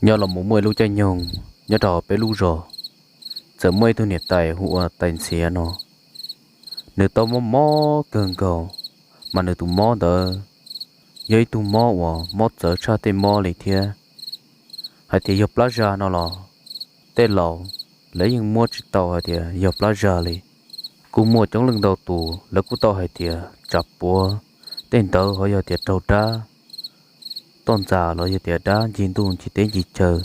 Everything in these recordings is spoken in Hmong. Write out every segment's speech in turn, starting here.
Nyob los mus muaj ib lub caij nyoog nyob rau peb lub zos, txawm muaj ib tug niam tais hu ua Tais Ntxhiav no. Nws tau mob mob kawg nkaus, mas nws tus mob ntawd yog ib tug mob uas mob txawv tshaj tej mob li thiab. Hais tias yog plab zag no los tej laus lawv yeej muab tsis tau hais tias yog plab zag li. Kuj muaj coob leej ntau tus lawv kuj tau hais tias tsam puav tej ntawd ho yog tias raug dab toj ntxas los yog tias dab ncig ntuj ncig teb ncig chaw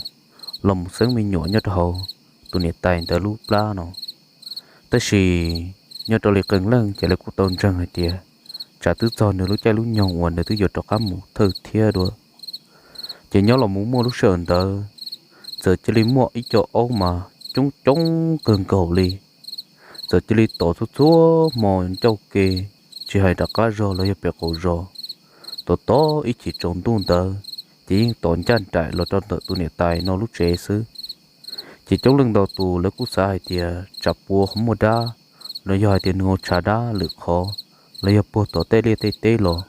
los mus xeeb me nyuam nyob rau hauv tus niam tais ntawd lub plab no. Tab sis nyob rau li qee leej ces lawv kuj tau ntseeg hais tias tsam twb txog nws lub caij lub nyoog uas nws twb yuav rov qab mus thawj thiab dua. Ces nyob los mus muaj lub sij hawm ntawd, txawm cia li muaj ib co aub mas coob coob kawg nkaus li, txawm cia li tom txhua txhua hmo ncauj ke, tsis hais rov qab zog los yog pem qaum zos. Tom tom ib chim tsaus ntuj ntawd ces yeej tom ncaj nraim los rau ntawm tus niam tais no lub tsev xwb. Ces coob leej ntau tus lawv kuj xav hais tias tsam puav qhov muaj dab, los yog hais tias nws ua tshav dab lwm qhov, los yog puag tom tej liaj tej teb los.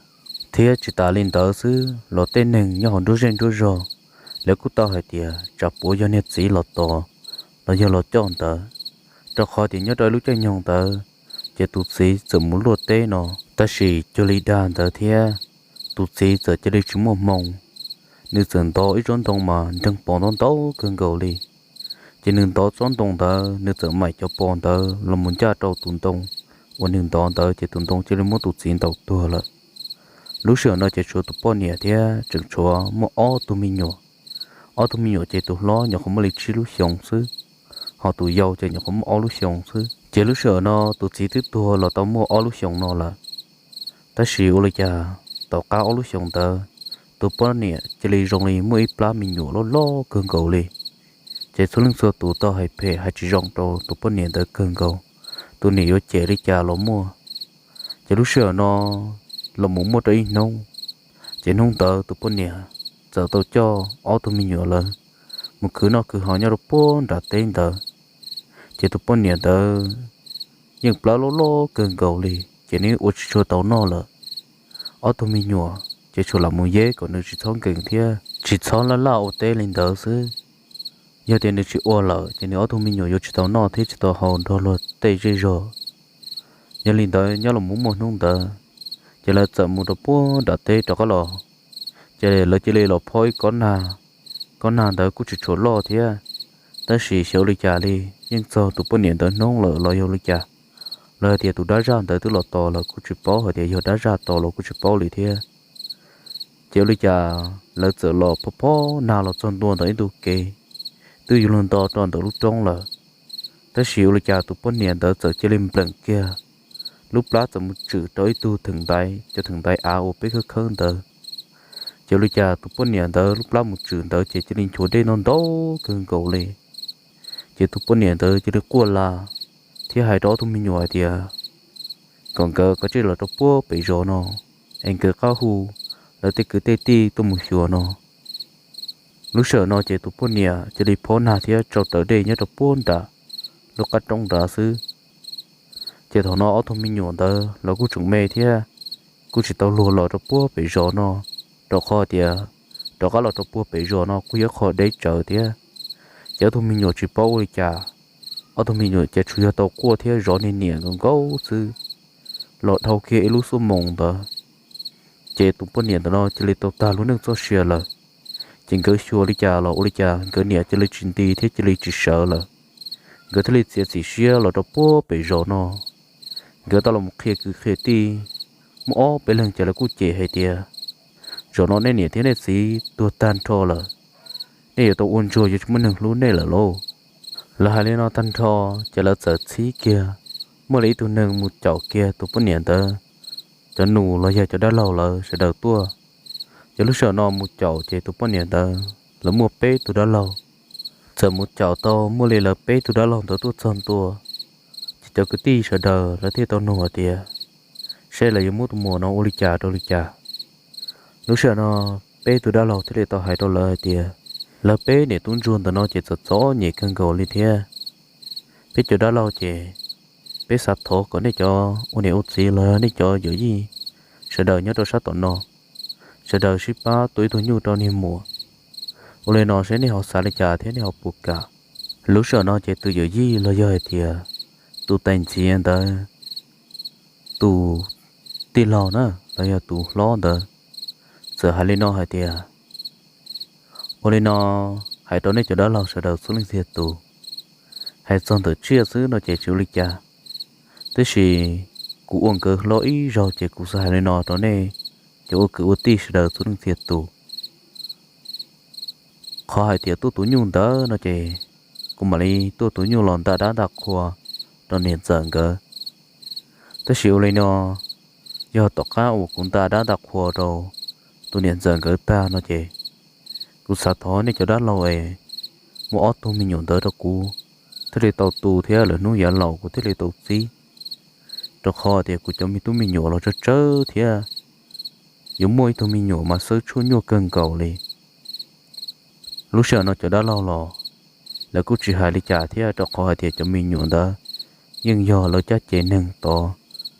Thiab tsis tas li ntawd xwb los tej neeg nyob hauv nruab zej nruab zog, lawv kuj tau hais tias tsam puav yog niag txiv los tos los yog los coj ntawd, rau qhov tias nyob rau lub caij nyoog ntawd ces tus txiv txawm mus luaj teb no, tab sis cuag li dag ntawd thiab, tus txiv txawm cia li tsis muaj hmoo, nws txawm ntov ib tsob ntoo mas nreeg pos ntau ntau kawg nkaus li. Ces nws ntov tsob ntoo ntawd nws txawm maim cov pos ntawd los mus ncaj rau tus ntoo uas nws ntov ntawd ces tus ntoo cia li muab tus txiv ntaus tuag lawm. Lub sij hawm no ces tshuav tus poj niam thiab tseem tshuav muaj ob tug me nyuam. Ob tug me nyuam ces tus hlob nyuam qhuav muaj li tsib lub xyoos xwb, ho tus yau ces nyuam qhuav muaj ob lub xyoos xwb. Ces lub sij hawm no tus txiv twb tuag los tau muaj ob lub xyoos no lawm. Tab sis ua li cas tom qab ob lub xyoos ntawd, tus poj niam cia li zoo li muaj ib plab me nyuam loj loj kawg nkaus li. Ces txhua leej txhua tus tau hais phem hais tsis zoo rau tus poj niam ntawd kawg nkaus, tus niam yuav cem li cas los muaj. Ces lub sij hawm no los mus muaj rau ib hnub, ces hnub ntawd tus poj niam txawm tau coj ob tug me nyuam lawv mus khwv noj khwv haus nyob rau puag nram teb ntawd. Ces tus poj niam ntawd yeej plab loj loj kawg nkaus li, ces nws ua tsis tshua tau noj lawm. Ob tug me nyuam ces tsuas lam mus yeb kom nws tsis txhob nkees thiab tsis txhob laj laj ua teb li ntawd xwb. Yog tias nws tsis ua lawm ces nws ob tug me nyuam yuav tsis tau noj thiab tsis tau haus nrog luag tej zej zog. Yog li ntawd nyob los mus muaj hnub ntawd, ces lawv txawm mus rau puag nram teb rov qab los, ces lawv cia li los phob ib kob nag. Kob nag ntawd kuj tsis tshua loj thiab, tab sis xyov ua li cas li yeej txog tus poj niam ntawd hnub lawm los yog ua li cas, los hais tias tus dab zaj ntawd twb los tos lawm kuj tsis paub, hais tias yog dab zaj tos los kuj tsis paub li thiab. Ces ua li cas lawv txawm los phob phob nag los txog ntua ntawm ib ntu kev, twb yuav luag nto rau ntawm lub roob lawm. Tab sis ua li cas tus poj niam ntawd txawm cia li npleem kiag, lub plab txawm mus tswm rau ib tug theem ntaiv, cov theem ntaiv av uas peb khawb khawb ntawd. Ces ua li cas tus poj niam ntawd lub plab mus tswm ntawd ces cia li nchuav dej ntau ntau kawg nkaus li. Ces tus poj niam ntawd cia li quaj la thiab hais rau ob tug me nyuam hais tias kom nkawd kav tsij los rau puag pem zos no, es nkawd qab hu lawv tej kwv tej tij tuaj mus xyuas no. Lub sij hawm no ces tus poj niam cia li phob nag thiab tsau rawv dej nyob rau puag nram lub qab roob nrad xwb. Ces thaum no ob tug me nyuam ntawd los kuj tseem me thiab, kuj tsis tau luag los rau puag pem zos no, rau qhov tias rov qab los rau puag pem zos no kuj yog qhov deb tsawv thiab. Ces ob tug me nyuam tsis paub ua li cas, ob tug me nyuam ces tsuas yog tau quaj thiab zov niam niam nkaus nkaus xwb, los dhau kiag ib lub xuab moos ntawd. Ces tus poj niam ntawd no cia li tau tag lub neej txoj sia lawm. Ces nkawd xyuas li cas los ua li cas nkawd niam cia li tsis nti thiab cia li tsis sawv lawm. Nkawd thiaj li txiav txim siab los rau puag pem zos no. Nkawd tau los qhia kwv qhia tij, muaj ob peb leeg ces lawv kuj cem hais tias, zaum no nej niam thiab nej txiv tuag tag nrho lawm, nej yuav tau ua ntsuag yuav tsis muaj neeg hlub nej lawm lauj. Lawv hais li no tag nrho, ces lawv txawm txhib kiag, muaj li ib tug neeg mus caum kiag tus poj niam ntawd cov nus los yog cov dab laug lawv sawv daws tuaj. Ces lub sij hawm no mus caum ces tus poj niam ntawd lawv muaj peb tug dab laug. Txawm mus caum tau muaj li lawv peb tug dab laug ntawd tuaj txog ntua, ces cov kwv tij sawv daws lawv thiaj tau nug hais tias, seb lawv yuav muab tus muam no ua li cas rau li cas. Lub sij hawm no peb tug dab laug thiaj li tau hais rau lawv hais tias, lawv peb niam tub ntsuag ntawm no ces txom txom nyem kawg nkaus li thiab. Peb cov dab laug ces peb xav thov kom nej cov ua niam ua txiv los nej cov yawm yij sawv daws nyob rau sab tom no, sawv daws sib pab tua ib tug nyuj rau niag muam, Ua li no seb nej ho xav li cas thiab nej ho puas kam? Lub sij hawm no ces tus yawm yij los yog hais tias tus tais ntxhiav ntawd tus tij laug na, los yog tus hlob ntawd txawm hais li no hais tias, ua li no, hais rau nej cov dab laug sawv daws txhua leej txhia tus, hais txog ntawm tsiaj xwb no ces tsis ua li cas, tab sis kuv ua nkawd hlob ib zaug ces kuv xav hais li no rau nej cov ua kwv ua tij sawv daws txhua leej txhia tus. Qhov hais tias tuaj tus nyuj ntawd no ces kuv mam li tuaj tus nyuj los nta dab nta qhua rau niam ntxawm nkawd. Tab sis ua li no, yog tom qab uas kuv nta dab nta qhua rau tus niam ntxawm nkawd tag no ces kuv xav thov nej cov dab laug es muab ob tug me nyuam ntawd rau kuv thiaj li tau tu thiab lwm hnub yav laus kuv thiaj li tau txib, rau qhov tias kuv cov me tub me nyuam los tsawg tsawg thiab, yuav muaj ib tug me nyuam mas xawb tshuaj nyuaj kawg nkaus li. Lub sij hawm no cov dab laug los lawv kuj tsis hais li cas thiab, rau qhov hais tias cov me nyuam ntawd yeej yog lawv caj ces neeg tod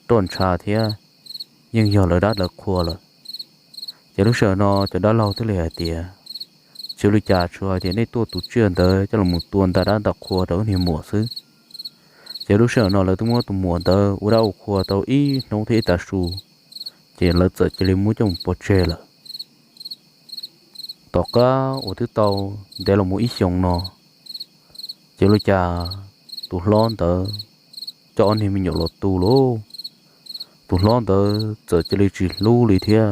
roj ntsha thiab, yeej yog lawv dab lawv qhua lawm. Ces lub sij hawm no cov dab laug thiaj li hais tias, tsis ua li cas, tsuas hais tias nej tuaj tus tsiaj ntawd coj los mus tua nta dab nta qhua rau wb niag muam xwb. Ces lub sij hawm no lawv twb muab tus muam ntawd ua dab ua qhua tau ib hnub thiab ib tav su, ces lawv txawm cia li muab coj mus pov tseg lawm. Tom qab uas twb tau ntev los mus ib xyoos no, ces ua li cas tus hlob ntawd coj ob niag me nyuam los tu lauj. Tus hlob ntawd txawm cia li tsis hlub li thiab,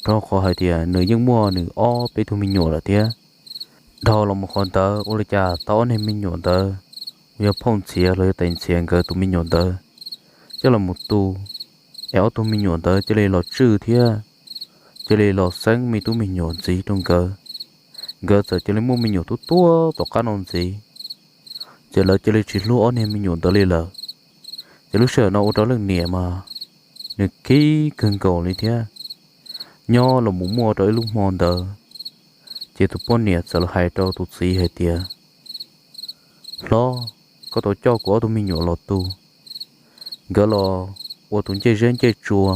rau qhov hais tias nws yeej muaj nws ob peb tug me nyuam lawm thiab. Dhau los mus qhov ntawd ua li cas tau ob niag me nyuam ntawd uas yog phauj ntxhiav los yog tais ntxhiav nkawd tus me nyuam ntawd coj los mus tu, es ob tug me nyuam ntawd cia li los tswj thiab cia li los xeeb me tub me nyuam ntxiv rau nkawd. Nkawd txawm cia li muaj me nyuam tuaj tuaj tom qab no ntxiv, ces lawv cia li tsis hlub ob niag me nyuam ntawd li lawm. Ces lub sij hawm no ua rau leej niam mas nws khib kawg nkaus li thiab. Nyob los mus muaj rau ib lub hmo ntawd, ces tus poj niam txawm los hais rau tus txiv hais tias, hlob, koj tau coj kuv ob tug me nyuam los tu, nkawd los ua tus ncej zeb ncej tsua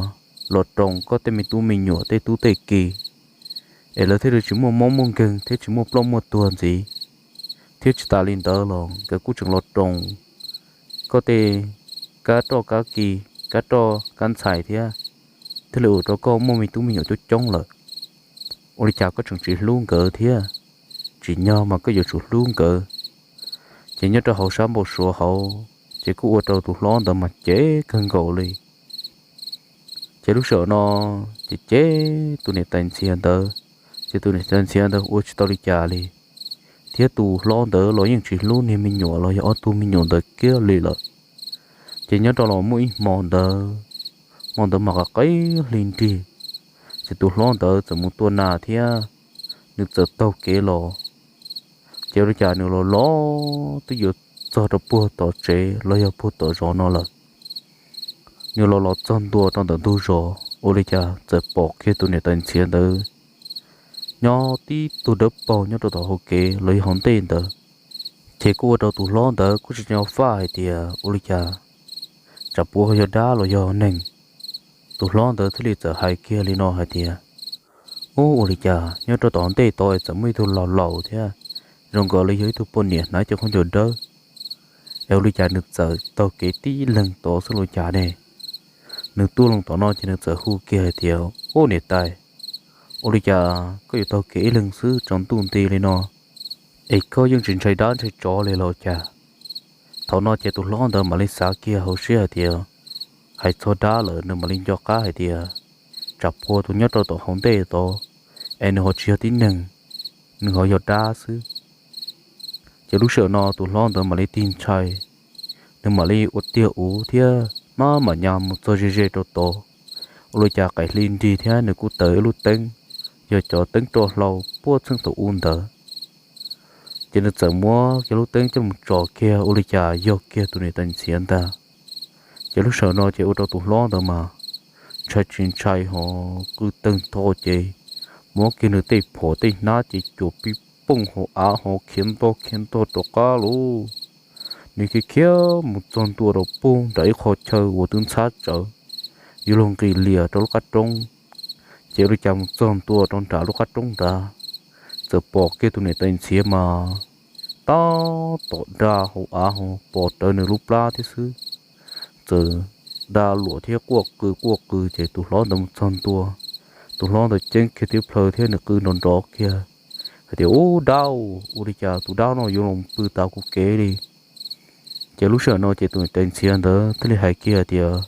los roos koj tej me tub me nyuam tej tub tej ki, es lawv thiaj li tsis muaj mob muaj nkeeg thiab tsis muaj ploj muaj tuag ntxiv. Thiab tsis tas li ntawd los nkawd kuj tseem los roos koj tej kab roj kab ki, kab roj kab ntxhais thiab, thiaj li ua rau koj muaj me tub me nyuam coob coob lawm. Ua li cas koj tseem tsis hlub nkawd thiab? Tsim nyog mas koj yuav tsum hlub nkawd. Ces nyob rau hauv sab npau suav hauv, ces kuj ua rau tus hlob ntawd mas cev kawg nkaus li. Ces lub sij hawm no, ces cem tus niam tais ntxhiav ntawd, ces tus niam tais ntxhiav ntawd ua tsis tau li cas li, thiab tus hlob ntawd los yeej tsis hlub niag me nyuam los yog ob tug me nyuam ntawd kiag li lawm. Ces nyob rau los muaj ib hmo ntawd, hmo ntawd mas qab hli nrig, ces tus hlob ntawd txawm mus tua nas thiab nws txawm taug kev los. Ces ua li cas nws los los twb yuav txog rau puag tom tsev los yog puag tom zos no lawm. Nws los los txog ntua rau ntawm ntug zos, ua li cas txawm pom kiag tus niam tais ntxhiav ntawd nyob tib tug dawb paug nyob rau tom hauv kev los yog hauv ntej ntawd. Ces kuj ua rau tus hlob ntawd kuj tsis nco faj hais tias ua li cas, tsam puas yog dab los yog neeg. Tus hlob ntawd thiaj li txawm hais kiag li no hais tias, ub, ua li cas nyob rau tom ntej tod es txawm muaj ib tug laus laus thiab, zoo nkaus li yog ib tug poj niam hnav cov khaub ncaws dawb, es ua li cas nws txawm taug kev tib leeg tod xwb los cas ne? Nws tuaj loo tom no ces nws txawm hu kiag hais tias, ub, niam tais, ua li cas koj yuav taug kev ib leeg xwb tsaus ntuj nti li no, es koj yeej tsis ntshai dab ntshai tsov li los cas? Thaum no ces tus hlob ntawd mam li xav kiag hauv siab hais tias, hais txog dab lawm nws mam li nco qab hais tias, tsam puas tus nyob rau tom hauv ntej tod, es nws ho tsis yog tib neeg, nws ho yog dab xwb. Ces lub sij hawm no tus hlob ntawd mam li tig ntshai, nws mam li ua tiag uv thiab maj mam nyas mus txog ze ze rau tod. Ua li cas qaim hli nrig thiab nws kuj taws ib lub teeb, yog cov teeb roj hlau puag txheej thaum ub ntawd. Ces nws txawm muab kiag lub teeb coj mus tso kiag, ua li cas yog kiag tus niam tais ntxhiav ntag. Ces lub sij hawm no ces ua rau tus hlob ntawd mas ntshai tsis ntshai ho qw tawg ntho ces muab kiag nws tej phom tej hnab ces cuam pij pooj hauv av ho khiav ntog khiav ntog rov qab lauj. Nws khiav khiav mus txog ntua rau puag nram ib qho chaw uas twb ntxhab tsawv, yuav luag nqis lias rau lub qab roob. Ces ua li cas mus txog ntua rau nram lub qab roob nrad, txawm pom kiag tus niam tais ntxhiav mas tab tom da hauv av ho pom rawv nws lub plab thiab xwb. Txawm da luam thiab quaj qw quaj qw ces tus hlob ntawd mus txog ntua, tus hlob ntawd ceeb kiag thiab plhaw thiab nws qw nrov nrov kiag hais tias, Ub dab, ua li cas tus dab no yuav los pw tav kuv kev li? Ces lub sij hawm no ces tus niam tais ntxhiav ntawd thiaj li hais kiag tias,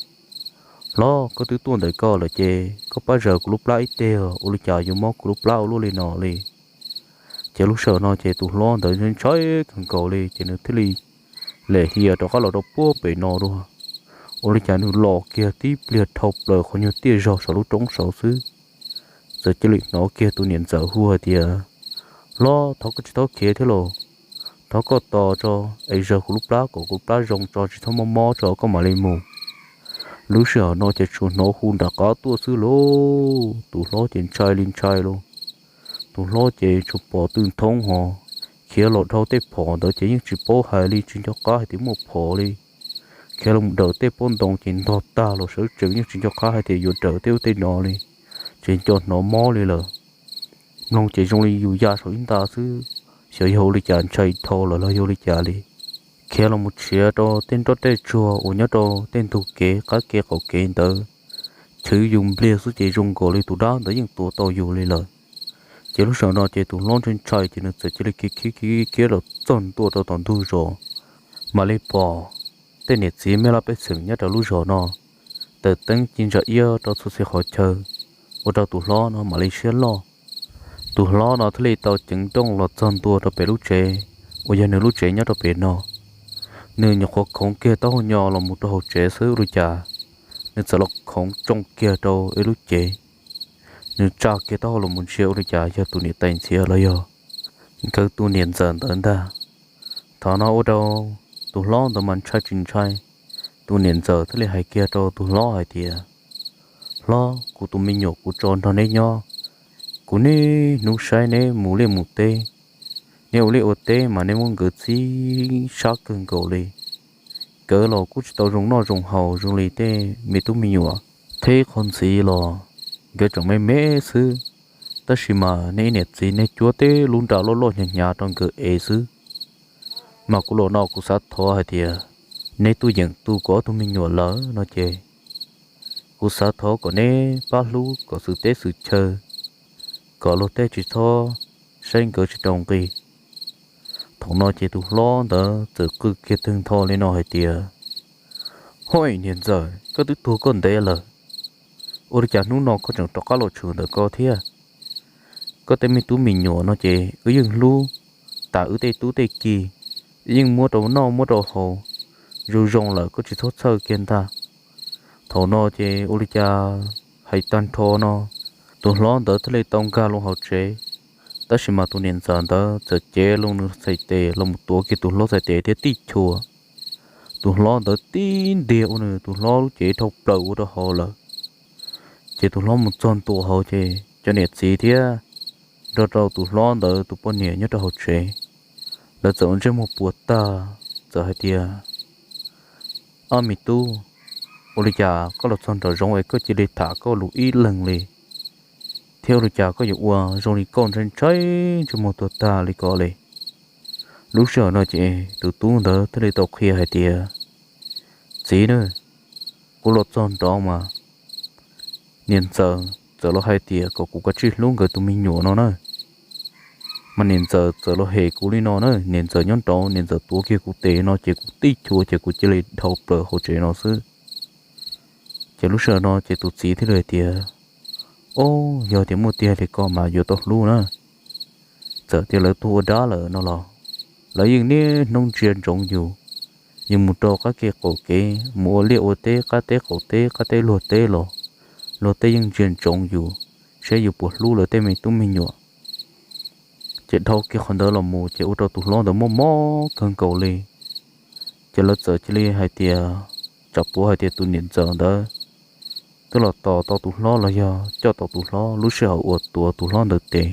Hlob, koj twb tuaj ntawm koj lawm ces koj pab zaws kuv lub plab ib teg, ua li cas yuav mob kuv lub plab ua luaj li no li? Ces lub sij hawm no ces tus hlob ntawd ntshai kawg nkaus li ces nws thiaj li lem hias rov qab los rau puag pem no dua. Ua li cas nws los kiag tib pliag dhau plaws qhov nyuag tiaj zog saum lub roob saud xwb, txawm cia li hnov kiag tus niam ntxawm hu hais tias, Hlob, thov koj tsis txhob khiav thiab los, thov koj tos tso es zaws kuv lub plab kom kuv lub plab zoo tso, tsis txhob mob mob tso koj mam li mus. Lub sij hawm no ces tsuas hnov hu nram qab tuaj xwb lauj, tus hlob ces ntshai li ntshai lauj. Tus hlob ces tsuas pom tw nthoob ho khiav los dhau tej phom ntawd ces yeej tsis paub hais li, tsis nco qab hais tias muaj phom li. Khiav los daws tej pob ntoo ces ntog tag los sawv tsees, yeej tsis nco qab hais tias yuav daws tej ub tej no li, ces nco hnov mob li lawm. Mloog ces zoo li yus ya saum ib nta xwb, xyov yog ua li cas ntshai dhau lawm los yog ua li cas li. Khiav los mus tshiav rau tej nroj tej tsuag uas nyob rau tej ntug kev qab kev qaum kev ntawd, chwv yus npliag xwb ces zoo nkaus li tus dab ntawd yeej tua tau yus li lawm. Ces lub sij hawm no ces tus hlob ntshai ntshai ces nws txawm cia li khiav khiav khiav khiav los txog ntua rau tom ntug zos, mam li pom tej niam txiv me laj pej xeem nyob rau lub zos no taws teeb ci ntsa iab rau txhua txhia qhov chaw, ua rau tus hlob no mam li siab loj. Tus hlob no thiaj li tau ceev nrooj los txog ntua rau pem lub tsev uas yog nws lub tsev nyob rau pem no. Nws nyuam qhuav khoov kiag taub hau nyo los mus rau hauv tsev xwb ua li cas nws txawm los khoov tsoo kiag rau ib lub cev. Nws tsa kiag taub hau los mus ntsia ua li cas yog tus niam tais ntxhiav los yog nkawd tus niam ntxawm ntawd ntag. Thaum no ua rau tus hlob ntawd mas ntshai tsis ntshai, tus niam ntxawm thiaj li hais kiag rau tus hlob hais tias, Hlob, kuv tus me nyuam kuv tso nrog neb nyob, kuv niaj hnub saib neb mus liaj mus teb, neb ua liaj ua teb mas neb muab nkawd txib sab kawg nkaus li. Nkawd los kuj tsis tau zoo noj zoo haus zoo li tej me tub me nyuam, thiab qhov ntxiv los nkawd tseem me me xwb. Tab sis mas neb ib niam txiv neb cuab tej lub nra loj loj hnyav hnyav rau nkawd ev xwb. Mas kuv los no kuv xav thov hais tias neb tuaj yeem tu kuv ob tug me nyuam lawm no ces kuv xav thov kom neb pab hlub kom xwm teb xwm chaw, kom luag tej tsis txhob saib nkawd tsis rau nqi. Thaum no ces tus hlob ntawd txawm qw kiag twg ntho li no hais tias, Hoj, niam ntxawm, koj twb tuag koj ntev lawm, ua li cas hnub no koj tseem rov qab los tshwm ntawm koj thiab? Koj tej me tub me nyuam no ces wb yeej hlub tas wb tej tub tej ki, yeej muab rau noj muab rau haus zoo zoo lawm, koj tsis txhob txhawj kiag ntag. Thaum no ces ua li cas hais tag nrho no, tus hlob ntawd thiaj li tau nkag loo hauv tsev. Tab sis mas tus niam ntxawm ntawd txawm cev loo nws txhais tes los mus tuav kiag tus hlob txhais tes thiab tij chua. Tus hlob ntawd tib ntiag ua nws tus hlob lub cev dhau plaws ua rau hauv lawm. Ces tus hlob mus txog ntua hauv ces cov niam txiv thiab nrog rau tus hlob ntawd tus poj niam nyob rau hauv tsev, lawv txawm ua ntsej muag puas tag, txawm hais tias, Ob me tub, ua li cas koj los txog nram zoov es koj cia li tham koj lus ib leeg li? Thiab ua li cas koj yuav ua zoo li koj ntshai ntshai ntsej muag tuag tag li ko li? Lub sij hawm no ces tus tub ntawd thiaj li tau qhia hais tias, Txiv na, kuv los txog nrov mas niam ntxawm txawm los hais tias kom kuv kav tsij hlub nkawd tus me nyuam no na. Mas niam ntxawm txawm los hem kuv li no na, niam ntxawm nyob nraud niam ntxawm tuav kiag kuv tes no ces kuv tij chua ces kuv cia li dhau plaws hauv tsev no xwb. Ces lub sij hawm no ces tus txiv thiaj li hais tias, Ob, yog tias muaj tiag li ko mas yuav tau hlub na. Txawm tias lawv tuag ua dab lawm no los lawv yeej niaj hnub ntsia ntsoov yus, yus mus rau qab kev qaum kev, mus ua liaj ua teb qab teb qaum teb, qab teb luag teb los luag tej yeej ntsia ntsoov yus, saib yus puas hlub lawv tej me tub me nyuam. Ces dhau kiag qhov ntawd los mus ces ua rau tus hlob ntawd mob mob kawg nkaus li. Ces lawv txawm cia li hais tias, tsam puav hais tias tus niam ntxawm ntawd twb los tos tau tus hlob los yog coj tau tus hlob lub sij hawm uas tuav tus hlob ntawd tes.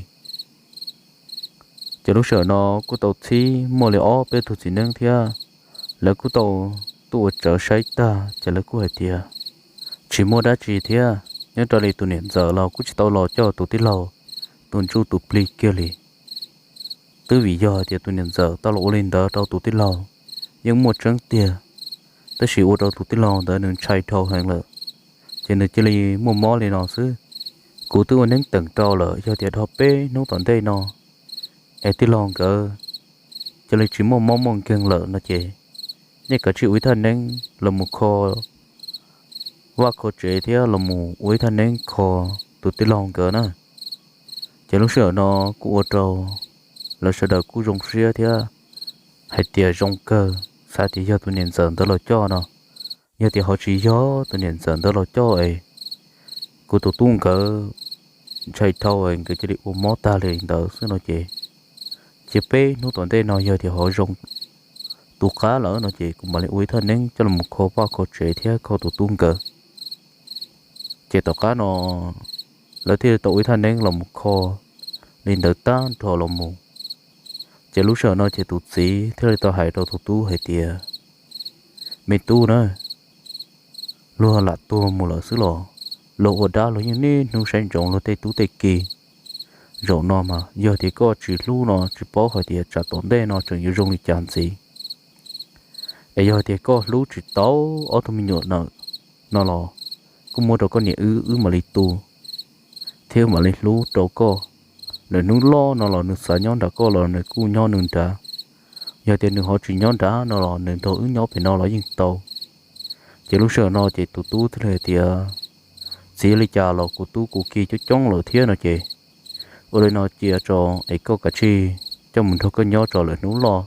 Ces lub sij hawm no kuj tau txhib muaj li ob peb tug txiv neeb thiab, lawv kuj tau tuaj ua tsawv saib tag ces lawv kuj hais tias, Tsis muaj dab tsi thiab, nyob raws li tus niam ntxawm los kuj tsis tau los coj tus tij laug tus ntsuj tus plig kiag li. Twb vim yog hais tias tus niam ntxawm tau los ua li ntawd rau tus tij laug yeej muaj tseeb tiag, tab sis ua rau tus tij laug ntawd nws ntshai dhau heev lawm, ces nws cia li muaj mob li no xwb. Kuv twb ua neeb teem rau lawm, yog tias dhau peb hnub tom ntej no es tij laug nkawd cia li tsis muaj mob muaj nkeeg lawm no ces nej kav tsij ua ib thaj neeb los mus kho vaj kho tsev thiab los mus ua ib thaj neeb kho tus tij laug nkawd na. Ces lub sij hawm no kuj ua rau lawv sawv daws kuj zoo siab thiab hais tias zoo kawg, xav tias yog tus niam ntxawm ntawd los coj no. Yog tias ho tsis yog tus niam ntxawm ntawd los coj es kuv tus tub nkawd ntshai dhau es nkawd cia li ua mob tag li ntawd xwb no ces, cia peb hnub tom ntej no yog tias ho zoo tus qab lawm no ces kuv mam li ua ib thaj neeb coj los mus kho vaj kho tsev thiab kho tus tub nkawd. Ces tom qab no lawv thiaj li tau ua ib thaj neeb los mus kho li ntawd tag nrho los mus. Ces lub sij hawm no ces tus txiv thiaj li tau hais rau tus tub hais tias, me tub na, luag lam tuag mus lawm xwb los, luag ua dab luag yeej niaj hnub saib ntsoov luag tej tub tej ki. Zaum no mas yog tias koj tsis hlub no tsis paub hais tias tsam tom ntej no tseem yuav zoo li cas ntxiv. Es yog tias koj hlub tsis tau ob tug me nyuam no los, kuj muab rau koj niam wb, wb mam li tu thiab wb mam li hlub rau koj. Lwm hnub loj no los nws xav nyob nram koj los nws kuj nyob nws nrad. Yog tias nws ho tsis nyob nrad no los nws nrog wb nyob pem no los yeej tau. Ces lub sij hawm no ces tus tub thiaj li hais tias, txiv, li cas los kuv tub kuv ki coob coob lawm thiab no ces, ua li no cia tso es koj kav tsij coj mus nrog koj nyob tso lwm hnub loj.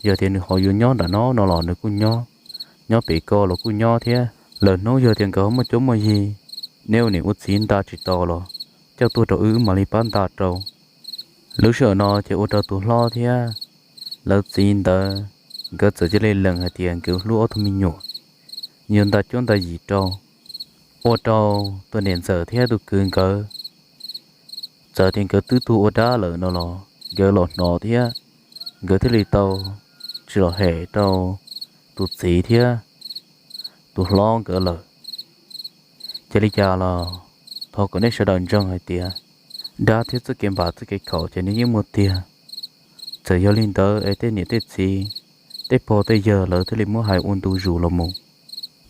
Yog tias nws ho yuav nyob nram no no los nws kuj nyob, nyob pem koj los kuj nyob thiab. Lwm hnub yog tias nkawd ho muaj cuab muaj yig, neb ua niam ua txiv nta tsis tau los coj tuaj rau wb, wb mam li pab nta rau. Lub sij hawm no ces ua rau tus hlob thiab lawv txiv ntawd nkawd txawm cia li lees hais tias nkawd hlub ob tug me nyuam, yuav nta cuab nta yig rau. Ua rau tus niam ntxawm thiab tus kwv nkawd txawm tias nkawd twb tuag ua dab lawm no los nkawd los hnov thiab, nkawd thiaj li tau tsis los hem rau tus txiv thiab tus hlob nkawd lawm. Cia li cas los thov kom nej sawv daws ntseeg hais tias dab thiab txoj kev npam txoj kev khaum ces nws yeej muaj tiag. Txawm yog li ntawd es tej niam tej txiv, tej pog tej yawg lawv thiaj li muab hais ua ntu zus los mus.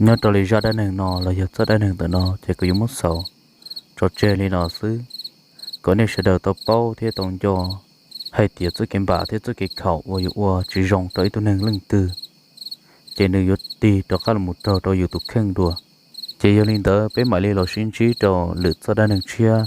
Nyob rau li zaj dab neeg no los yog txoj dab neeg ntawm no ces kuv yuav muab xaus tso tseg li no xwb, kom nej sawv daws tau paub thiab tau nco hais tias txoj kev npam thiab txoj kev khaum uas yuav ua tsis zoo rau ib tug neeg leej twg ces nws yuav tig rov qab los mus raug rau yus tus kheej dua. Ces yog li ntawd peb mam li los sib ntsib rau lwm txoj dab neeg tshiab.